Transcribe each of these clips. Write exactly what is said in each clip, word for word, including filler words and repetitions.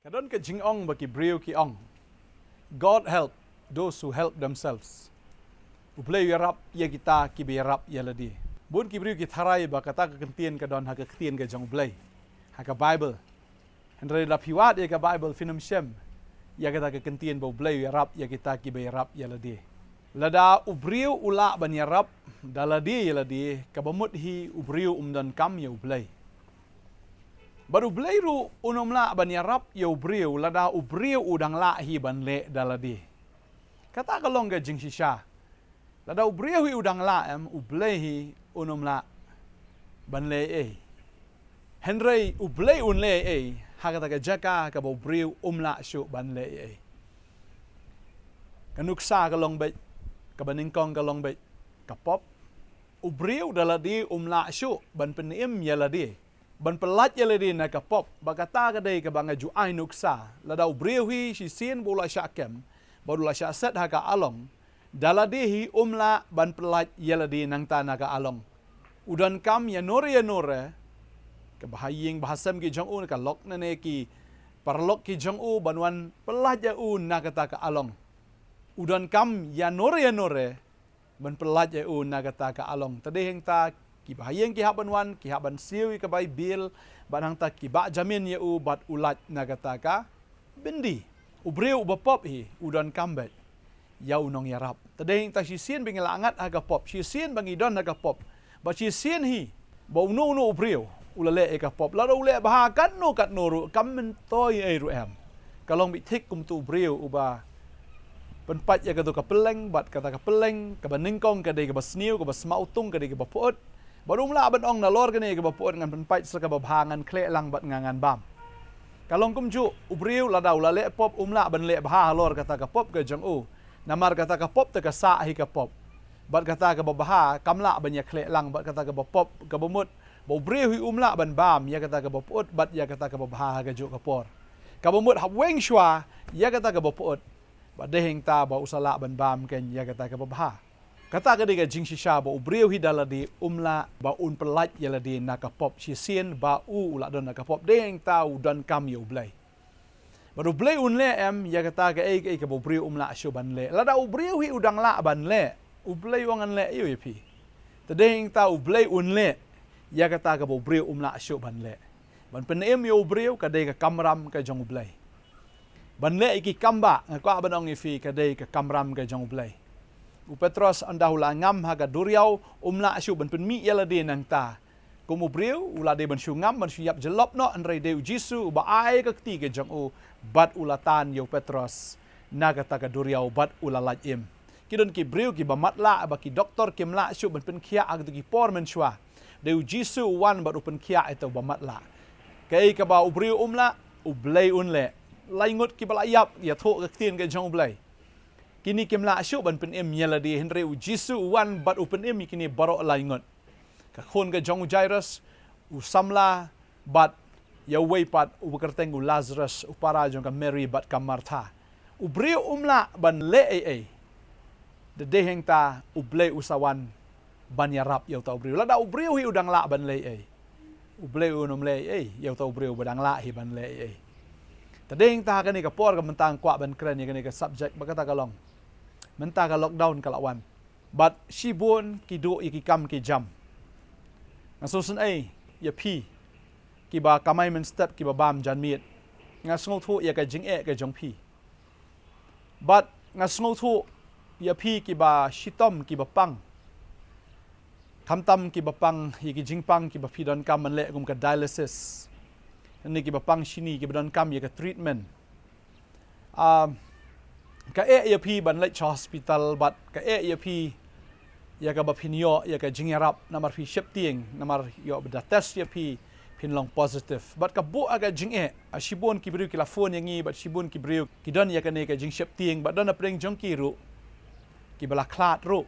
Ka don ka jingong ba ki briew ki ong, "God help those who help themselves." U Blei u ïarap ïa kita kiba ïarap ïa lade. Bun ki briew ki tharai ba kata ka kyntien ka don ha ka ktien ka jong U Blei, ha ka Bible. Hynrei lada phi wad ïa ka Bible phin ym shem ïa kata ka kyntien ba U Blei u ïarap ïa kita kiba ïarap ïa lade. Lada u briew u lah ban ïarap da lade ïa lade, kaba mut hi u briew um donkam ïa U Blei. Bad U Blei ruh un ym lah ban ïarap ïa u briew lada u briew u dang lah hi ban leh da lade. Kata ka long ka jingshisha. Lada u briew hi u dang lah, em, U Blei hi un ym lah ban leh ei. Hynrei U Blei un leh ei ha kata ka jaka kaba u briew um lah shuh ban leh ei. Ka nuksa ka long beit, kaba nyngkong ka long beit ka pop. U briew da lade um lah shuh ban pynim ïa lade, ban pyllait ïa lade na ka pop. Bad kata ka dei kaba nga ju ai nuksa. Lada u briew hi shisien ba u la shah kem, ba u la shah set ha ka along, da lade hi um lah ban pyllait ïa lade nangta na ka along. U donkam ïa nore ïa nore, ka bahaïing bahasem ki jong u, ka lok ne ne ki paralok ki jong u, ban wan pyllait ïa u na kata ka along. U donkam ïa nore ïa nore ban pyllait ïa u na kata ka along. Te dei hangta ki bahaïing ki hap ban wan, ki hap ban siew ïa ka bai bill, bad hangta ki bah jamin ïa u bad u lait na kata ka byndi. U briew uba pop hi u donkam beit ïa u nongïarap. Te dei hangta shisien ba ngi la ngat ha ka pop, shisien ba ngi don ha ka pop, bad shisien hi ba uno uno u briew u la leh ïa ka pop, lada u leh bha katno katno ruh kam myntoi ei ruh, em. Ka long beit thik kum uto u briew uba pynpait ïa kato ka pylleng, bad kata ka pylleng kaba nyngkong ka dei kaba sniew, kaba sma utung, ka dei kaba pyut. Bad um lah ban ong, nalor kane kaba pyut ngan pynpait sa kaba bha, ngan khleh lang bad nga ngan bam. Ka long kumjuh, u briew lada u la leh pop um lah ban leh bha halor kata ka pop ka jong u. Namar kata ka pop te ka sah hi ka pop. Bad kata kaba bha kam lah ban ïa khleh lang bad kata kaba pop, kaba mut ba u briew hi um lah ban bam ïa kata kaba pyut bad ïa kata kaba bha ha kajuh ka por. Kaba mut hap weng shuwa ïa kata kaba pyut, bad dei hangta ba u sa lah ban bam kein ïa kata kaba bha. Kata ka dei ka jingshisha ba u briew hi da lade um lah ba un pyllait ïa lade na ka pop shisien ba u u la don na ka pop. Dei hangta u donkam ïa U Blei. Bad U Blei un leh, em, ïa kata kaei kaei kaba u briew um lah shuh ban leh. Lada u briew hi u dang lah ban leh, U Blei u ong ngan leh aïu ïa phi? Te dei hangta U Blei un leh ïa kata kaba u briew um lah shuh ban leh. Ban pynim ïa u briew ka dei ka kamram ka jong U Blei. Ban leh ïa ki kam bah, nga kwah ban ong ïa phi, ka dei ka kamram ka jong U Blei. U Petros ynda u la ngam ha ka duriaw um lah shuh ban pynmih ïa lade nangta. Kum u briew u la dei ban shu ngam, ban shu ïap jyllop noh, hynrei dei U Jisu uba ai ka kti ka jong u bad u la tan ïa u Petros na kata ka duriaw bad u la lait im. Ki don ki briew kiba matlah ba ki doktor kim lah shuh ban pynkhiah ha kito ki por mynshuwa. Dei U Jisu u wan bad u pynkhiah ïa uta uba matlah. Kaei kaba u briew um lah, U Blei un leh. Lai ngut kiba la ïap ïathuh ka ktien ka jong U Blei. Kine kim lah shuh ban pynim ïa lade, hynrei U Jisu u wan bad u pynim ïa kine baroh lai ngut. Ka khun ka jong u Jairus, u samla, bad ïa uwei pat uba kyrteng u Lazarus, u para jong ka Mary bad ka Martha. U briew um lah ban leh ei ei. Da dei hangta U Blei u sa wan ban ïarap ïa uta u briew. Lada u briew hi u dang lah ban leh ei ei, U Blei un ym leh ei ei ïa uta u briew ba dang lah hi ban leh ei ei. Te dei hangta ha kane ka por ka mynta nga kwah ban kren ïa kane ka subject ba kata ka long, mynta ka lockdown ka la wan. Bad shibun ki duh ïa ki kam ki jam. Nga sngewsynei ïa phi kiba kamai mynstep, kiba bam janmiet. Nga sngewthuh ïa ka jingeh ka jong phi. Bad nga sngewthuh ïa phi kiba shitom, kiba pang. Khamtam kiba pang ïa ki jingpang kiba phi donkam ban leh kum ka dialysis. Lane kiba pang shini kiba donkam ïa ka treatment. Ah, ka eh ïa phi ban leit sha hospital bad ka eh ïa phi ïa kaba phin ïoh ïa ka jingïarap namar phi sheptieng, namar ïoh ba da test ïa phi phin long positive. Bad ka buh ha ka jingeh, ah, shibun ki briew ki la phone ïa ngi bad shibun ki briew ki don ïa kane ka jingsheptieng bad don hapdeng jong ki ruh kiba la khlad ruh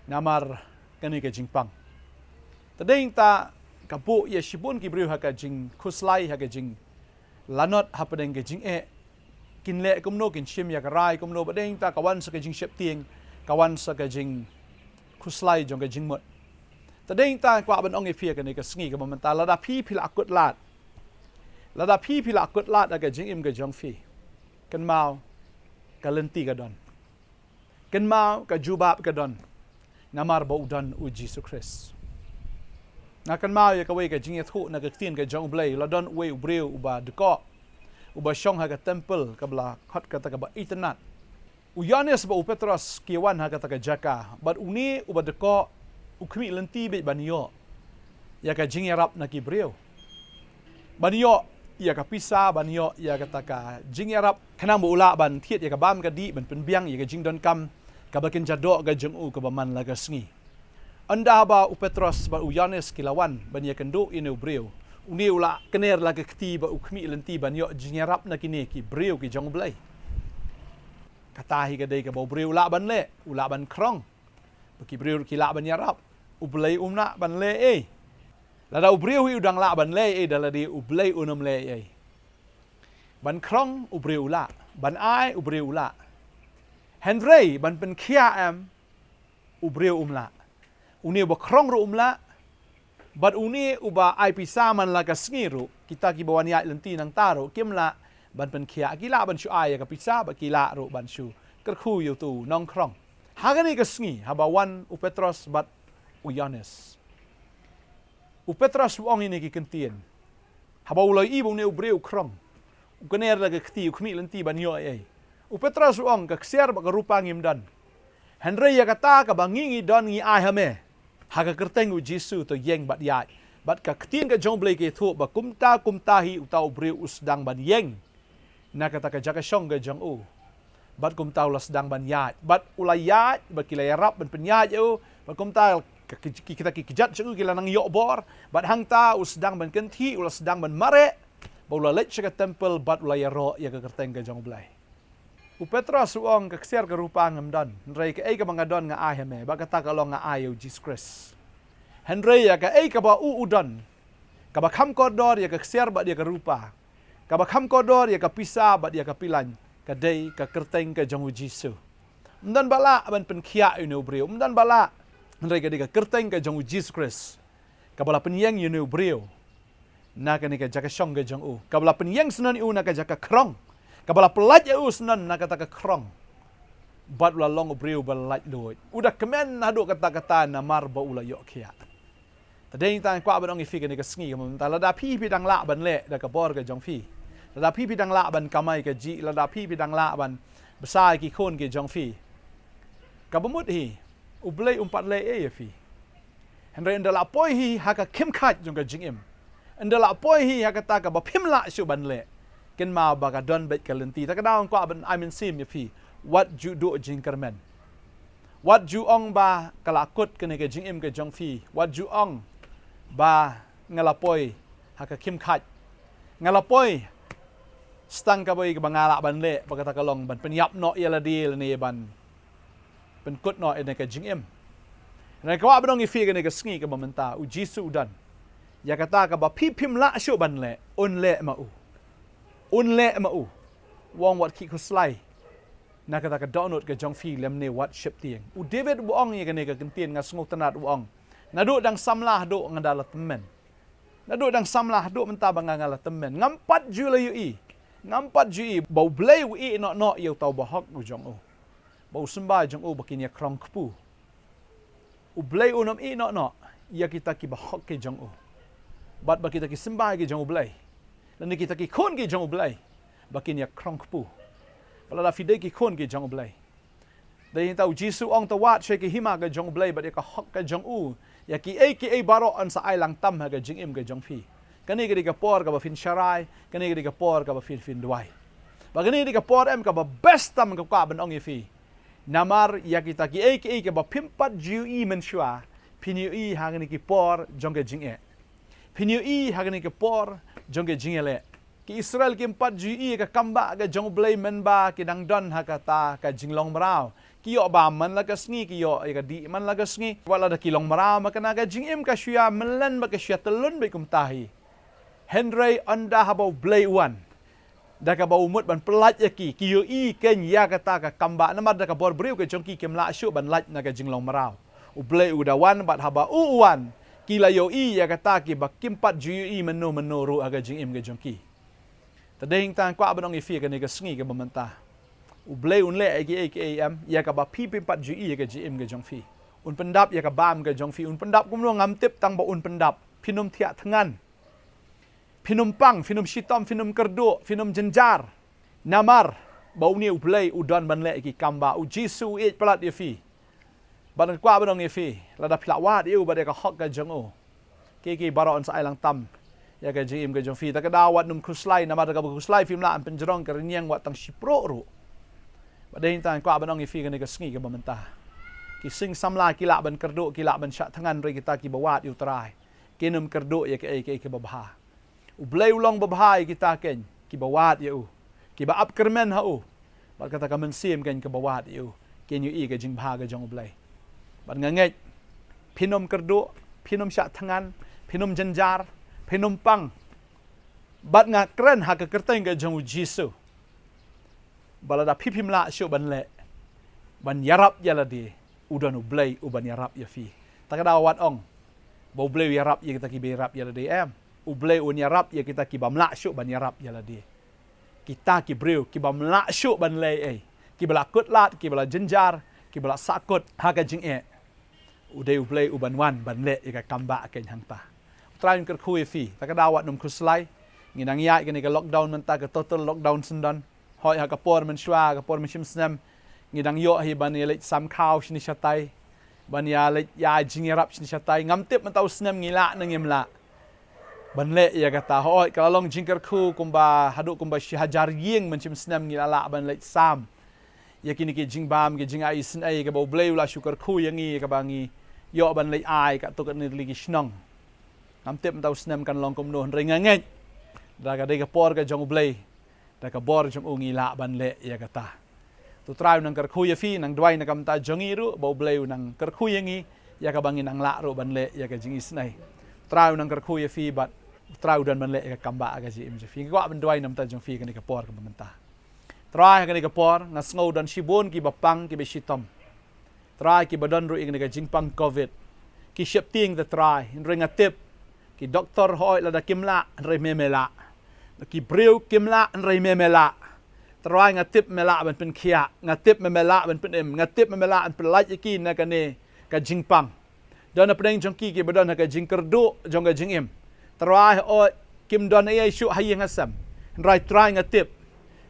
namar kane ka jingpang. Te dei hangta ka buh ïa shibun ki briew ha ka jingkhuslai, ha ka jinglanot hapdeng ka jingeh. Kin leh kumno, kin shim ïa ka rai kumno, bad dei hangta ka wan sa ka jingsheptieng, ka wan sa ka jingkhuslai jong ka jingmut. Te dei hangta kwah ban ong ïa phi ha kane ka sngi kaba mynta, lada phi phi la kut lad, Lada phi phi la kut lad ha ka jingim ka jong phi, kynmaw ka lynti ka don. Kynmaw ka jubab ka don. Namar ba u don u Jisu Khrist. Nga kynmaw ïa kawei ka jingïathuh na ka ktien ka jong U Blei, la don uwei u briew uba dkoh, uba shong ha ka temple kaba la khot kata kaba itynnat. U Ïoannis bad u Petros ki wan ha kata ka jaka, bad une uba dkoh u khmih lynti beit ban ïoh ïa ka jingïarap na ki briew. Ban ïoh ïa ka pisa, ban ïoh ïa kata ka jingïarap, khnang ba u lah ban thied ïa ka bam ka dih, ban pynbiang ïa ka jingdonkam kaba kynja doh ka jong u kaba man la ka sngi. Ynda ba u Petros bad u Ïoannis ki la wan ban ïakynduh ïa une u briew, une u la kner la ka kti bad u khmih lynti ban ïoh jingïarap na kine ki briew ki jong U Blei. Kata hi ka dei kaba u briew u lah ban leh, u lah ban khrong. Ba ki briew ki lah ban ïarap. U Blei um lah ban leh ei. Lada u briew hi u dang lah ban leh ei da lade, U Blei un ym leh ei. Ban khrong u briew u lah, ban ai u briew u lah. Hynrei ban pynkhiah em, u briew um lah. Une uba khrong ruh um lah. Bad une uba ai pisa man la ka sngi ruh, kita kiba wan ïaid lynti nangta ruh kim lah ban pynkhiah, ki lah ban shu ai ïa ka pisa, bad ki lah ruh ban shu kyrkhu ïa uto u nongkhrong. Ha kane ka sngi, haba wan u Petros bad u Ïoannis, u Petros u ong ïa kine ki kyntien. Haba u la ïohi ba une u briew u khrong, u kner la ka kti, u khmih lynti ban ïoh ei ei, u Petros u ong, ka ksiar bad ka rupa ngim don. Hynrei ïa kata kaba ngi ngi don ngi ai ha me. Ha ka kyrteng u Jisu to ïeng bad ïaid. Bad ka ktien ka jong U Blei ka ïathuh ba kumta kumta hi uta u briew u sdang ban ïeng na kata ka jaka shong ka jong u. Bad kumta u la sdang ban ïaid. Bad u la ïaid, bad ki la ïarap ban pynïaid ïa u. Bad kumta ka, ki, ki, kita ki kjat jong u ki la nang ïoh bor. Bad hangta u sdang ban kynthih, u la sdang ban mareh. Bad u la leit sha ka temple, bad u la ïaroh ïa ka kyrteng ka jong U Blei. U Petros u ong, ka ksiar ka rupa ngam don, hynrei kaei kaba nga don nga ai ha me, bad kata ka long nga ai ïa u Jisu Khrist. Hynrei ïa kaei kaba u u don, kaba kham kordor ïa ka ksiar bad ïa ka rupa, kaba kham kordor ïa ka pisa bad ïa ka pilan, ka dei ka kyrteng ka jong u Jisu. Ym don ba lah ban pynkhiah ïa une u briew, ym don ba lah, hynrei ka dei ka kyrteng ka jong u Jisu Khrist kaba la pynïeng ïa une u briew na kane ka jaka shong ka jong u, kaba la pynïeng syndon ïa u na ka jaka khrong, kaba la pyllait ïa u syndon na kata ka khrong. Bad u la long u briew ba laitluid. U da kmen haduh katta katta namar ba u la ïoh khiah. Te dei tang kwah ban ong ïa phi kane ka sngi ka mynta, lada phi phi dang lah ban leh da ka bor ka jong phi, lada phi phi dang lah ban kamai kajih, lada phi phi dang lah ban bsa ïa ki khun ki jong phi, kaba mut hi U Blei um pat leh ei ïa phi. Hynrei ynda la poi hi ha ka khim khait jong ka jingim, ynda la poi hi ha kata kaba phim lah shuh ban leh, kynmaw ba ka don beit ka lynti. Ta ka daw kwah ban ai mynsiem ïa phi, wat ju duh jingkyrmen. Wat ju ong ba ka la kut kane ka jingim ka jong phi, wat ju ong ba nga la poi ha ka khim khait, nga la poi stang kawei kaba nga lah ban leh, ba kata ka long ban pynïap noh ïa lade lane ban pynkut noh ïa ka jingim. Hynrei kwah ban ong ïa phi kane ka sngi kaba mynta, u Jisu u don. Ïa kata kaba phi phim lah shuh ban leh, un leh ma u. Un leh ma u. U ong wat khih khuslai na kata ka dohnud ka jong phi lymne wat sheptieng. U David u ong ïa kane ka kyntien nga sngewtynnat u ong, naduh dang samla haduh nga da la tymmen. Naduh dang samla haduh mynta ba nga nga la tymmen. Ngam pat ju la ïohi. Ngam pat ju ïohi ba U Blei u ïeh noh noh ïa uta u bahok u jong u. Ba u symbai jong u ba kin ïa khrong kpu. U Blei un ym ïeh noh noh ïa kita ki bahok ki jong u. Bad ba kita ki symbai ki jong U Blei, lane kita ki khun ki jong U Blei, ba kin ïa khrong kpu. Ba lada phi dei ki khun ki jong U Blei, dei ta u Jisu u ong, to wad sha ki hima ka jong U Blei bad ïa ka hok ka jong u, ïa kiei kiei baroh yn sa ai lang tam ha ka jingim ka jong phi. Kane ka dei ka por kaba phin sharai, kane ka dei ka por kaba phin phin duwai. Ba kane ka dei ka por em kaba best tam ka kwah ban ong ïa phi. Namar ïa kita kiei kiei kaba phim pat ju ïohi mynshuwa, phin ïohi ha kane ki por jong ka jingeh. Phin ïohi ha kane ki por jong ka jingïaleh. Ki Israel kim pat ju ïohi ïa ka kam ba ka jong U Blei mynba ki dang don ha kata ka jinglong mraw. Ki ïoh bam man la ka sngi, ki ïoh ïa ka dih man la ka sngi. Wat lada ki long mraw ma kane ka jingim ka shu ïa mlien bad ka shu ïa tyllun beit kumta hi. Hynrei ynda haba U Blei u wan, da kaba u mut ban pyllait ïa ki, ki ïohi kein ïa kata ka kam ba, namar da ka bor briew ka jong ki kim lah shuh ban lait na ka jinglong mraw. U Blei u da wan bad haba u u wan, ki la ïohi ïa kata kiba kim pat ju ïohi mynno mynno ruh ha ka jingim ka jong ki. Te dei hangta nga kwah ban ong ïa phi kane ka sngi kaba mynta, U Blei un leh ïa kiei kiei em, ïa kaba phi phim pat ju ïohi ïa ka jingim ka jong phi. Un pyndap ïa ka bam ka jong phi, un pyndap kumno ngam tip tang ba un pyndap. Phin ym thiah thngan, phin ym pang, phin ym shitom, phin ym kyrduh, phin ym jynjar. Namar ba une U Blei u don ban leh ïa ki kam ba, U Jisu u ïeit palat ïa phi. Bad nga kwah ban ong ïa phi, lada phi lah wad ïa u bad ïa ka hok ka jong u, kiei kiei baroh yn sa ai lang tam ïa ka jingim ka jong phi. Te ka daw wat nym khuslai, namar te kaba khuslai phim lah ban pynjrong ka rynïeng wat tang shipruh ruh. Bad dei hangta nga kwah ban ong ïa phi kane ka sngi kaba mynta, ki sing samla ki lah ban kyrduh, ki lah ban shah thngan, hynrei kita kiba wad ïa U Trai kin ym kyrduh ïa kaei kaei kaba bha. U Blei u long babha ïa kita keiñ kiba wad ïa u, kiba ap kyrmen ha u. Bad kata ka mynsiem keiñ kaba wad ïa u, kin ïohi ka jingbha ka jong U Blei. Bad nga ngeit, phin ym kyrduh, phin ym shah thngan, phin ym jynjar, phin ym pang. Bad nga kren ha ka kyrteng ka jong U Jisu ba lada phi phim lah shuh ban leh, ban ïarap ïa lade, u don U Blei u ban ïarap ïa phi. Te ka daw wat ong ba U Blei u ïarap ïa kita kiba ïarap ïa lade em. U Blei un ïarap ïa kita kibym lah shuh ban ïarap ïa lade. Kita ki briew kibym lah shuh ban leh ei, kiba la kut lad, kiba la jynjar, kiba la sahkut ha ka jingeh, u dei U Blei u ban wan ban leh ïa ka kam ba keiñ hangta. U Trai un kyrkhu ïa phi. Te ka daw wat nym khuslai. Ngi dang ïaid kane ka lockdown mynta, ka total lockdown syndon. Hooid, ha ka por mynshuwa, ka por mynshem snem, ngi dang ïoh hi ban ïa leit sam khaw shane shatai, ban ïa leit ïa jingïarap shane shatai. Ngam tip mynta u snem ngi lah ne ngim lah ban leh ïa kata. Hooid, ka la long jingkyrkhu kumba haduh kumba shi hajar ïing mynshem snem ngi la lah ban leit sam ïa kine ki jingbam, ki jingai isynei kaba U Blei u la shu kyrkhu ïa ngi, kaba ngi ïoh ban leit ai katto katne tylli ki shnong. Ngam tip mynta u snem kan long kumno, hynrei nga ngeit da ka dei ka por ka jong U Blei, da ka bor jong u ngi lah ban leh ïa kata. To U Trai u nang kyrkhu ïa phi, nang duwai na ka bynta jong ngi ruh ba U Blei u nang kyrkhu ïa ngi ïa kaba ngi nang lah ruh ban leh ïa ka jingisynei. U Trai u nang kyrkhu ïa phi bad U Trai u don ban leh ïa ka kam ba ha ka jingim jong phi. Nga kwah ban duwai na ka bynta jong phi kane ka por kaba mynta. Trai, ha kane ka por nga sngew don shibun kiba pang, kiba shitom. Trai, kiba don ruh ïa kane ka jingpang Covid. Ki sheptieng, te Trai, hynrei nga tip ki doktor hooid lada kim lah, hynrei me me lah. Ki briew kim lah, hynrei me me lah. Trai, nga tip me lah ban pynkhiah, nga tip me me lah ban pynim, nga tip me me lah ban pyllait ïa ki na kane ka jingpang. Don hapdeng jong ki kiba don ha ka jingkyrduh jong ka jingim. Trai hooid, kim don ei ei shuh ha ïing ha sem, hynrei Trai nga tip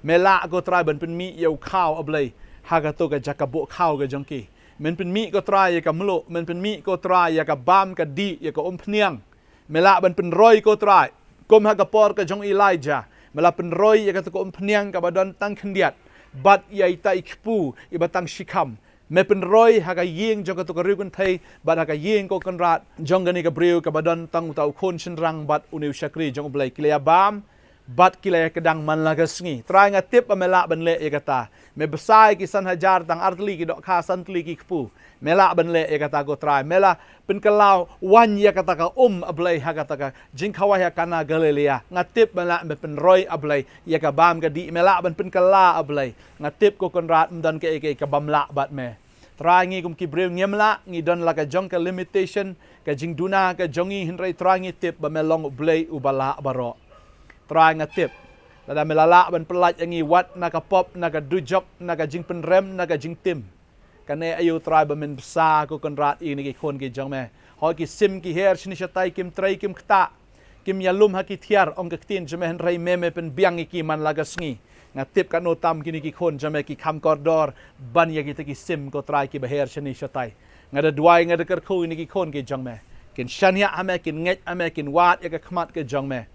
me lah ko Trai ban pynmih ïa u khaw, A Blei, ha kato ka jaka buh khaw ka jong ki. Men pynmih ko Trai ïa ka mluh, men pynmih ko Trai ïa ka bam ka dih, ïa ka umphniang. Me lah ban pynroi ko Trai, kum ha ka por ka jong Elijah, me la pynroi ïa kato ka umphniang kaba don tang khyndiat, bad ïa ita i kpu iba tang shikham. Me pynroi ha ka ïing jong kato ka riewkynthei bad ha ka ïing, ko Kynrad, jong kane ka briew kaba don tang uta u khun shynrang bad une u shakri jong U Blei. Ki la ïa bam bad ki la ïa kdang man la ka sngi. Trai, nga tip ba me lah ban leh ïa kata. Me bsa ïa ki san hajar tang artylli ki dohkha, san tylli ki kpu. Me lah ban leh ïa kata ko Trai. Me la pynkylla waiñ ïa kata ka um, A Blei, ha kata ka jingkhawai ha Kana Galilea. Nga tip me lah ban pynroi, A Blei, ïa ka bam ka dih. Me lah ban pynkylla, A Blei. Nga tip ko Kynrad, ym don kaei kaei kabym lah bad me. Trai, ngi kum ki briew ngim lah, ngi don la ka jong ka limitation, ka jingduna ka jong ngi, hynrei Trai ngi tip ba me long U Blei uba lah baroh. Trai, nga tip lada me la lah ban pyllait ïa ngi wat na ka pop, na ka dujok, na ka jingpynrem, na ka jingtim, kane aïu Trai ba men bsa ko Kynrad ïa kine ki khun ki jong me? Hooid, ki sim ki her shane shatai, kim trei kim ktah, kim ïalum ha ki thiar, ong ka ktien jong me, hynrei me, me pynbiang ïa ki man la ka sngi. Nga tip katno tam kine ki khun jong me ki kham kordor ban ïa kita ki sim ko Trai kiba her shane shatai. Nga da duwai, nga da kyrkhu ïa kine ki khun ki jong me, kin shaniah ha me, kin ngeit ha me, kin wad ïa ka khmat ka jong me.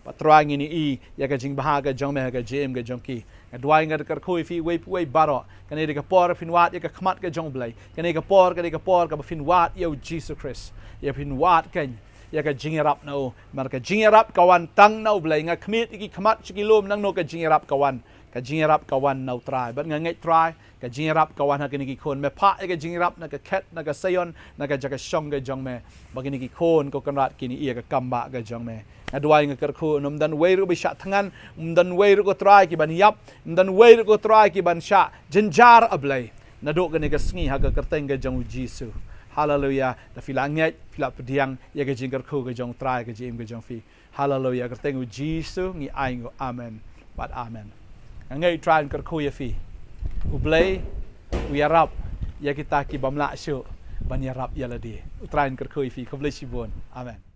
Bad Trai, ngin ïohi ïa ka jingbha ka jong me ha ka jingim ka jong ki. Nga duwai, nga da kyrkhu ïa phi uwei pa uwei baroh. Kane dei ka por phin wad ïa ka khmat ka jong U Blei. Kane ka por ka dei ka por kaba phin wad ïa U Jisu Khrist, ïa phin wad keiñ ïa ka jingïarap na u. Namar ka jingïarap ka wan tang na U Blei. Nga khmih ïa ki khmat sha ki lum, nangno ka jingïarap ka wan? Ka jingïarap ka wan na U Trai. Bad nga ngeit Trai, ka jingïarap ka wan ha kine ki khun. Me phah ïa ka jingïarap na ka khet, na ka saion, na ka jaka shong ka jong me. Ba kine ki khun ko Kynrad kin ïohi ïa ka kam ba ka jong me. Nga duwai, nga kyrkhu, ym don uwei ruh ba shah thngan, ym don uwei ruh ko Trai ki ban ïap, ym don uwei ruh ko Trai ki ban shah jynjar, A Blei, naduh kane ka sngi, ha ka kyrteng ka jong U Jisu. Haleluya. Da phi la ngeit, phi la pdiang ïa ka jingkyrkhu ka jong U Trai ha ka jingim ka jong phi. Haleluya. Kyrteng U Jisu ngi ai nguh. Amen. Bad amen. Nga ngeit U Trai un kyrkhu ïa phi. U Blei u ïarap ïa kita ki bym lah shuh ban ïarap ïa lade. U Trai un kyrkhu ïa phi. Khublei shibun. Amen.